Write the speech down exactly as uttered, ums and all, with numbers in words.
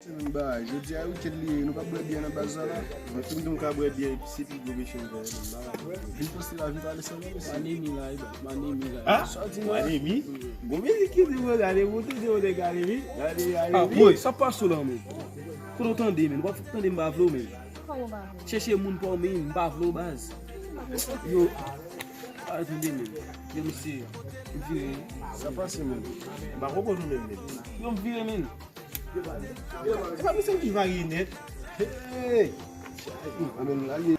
Menm bagay, jodi a weekend li ye, nou p ap bwè byè nan baz la la. Mwen tout moun ka bwè byè epi se pi gwo mesye m fè, menm bagay. Vin poste la, vin pale sèlman mesye. Manemi la, e ba, manemi la. Ah, Sòti la. Manemi. Gwo mizik ki di mwen gade, mwen te di mwen te gade, wi. Gade, gade, Ah, wi. woy, sa pase w la, men. Kote w tande, men? W ap tande m pa vle w, men. Chèche moun pa w, men, m pa vle w, baz. Yo, pa tande, men. Yo, misye, m vire. Sa pase menm. M pa konprann ou menm, men. Yo, m vire, men. E pa misye ki varye nèt. Hey! Amen, la, li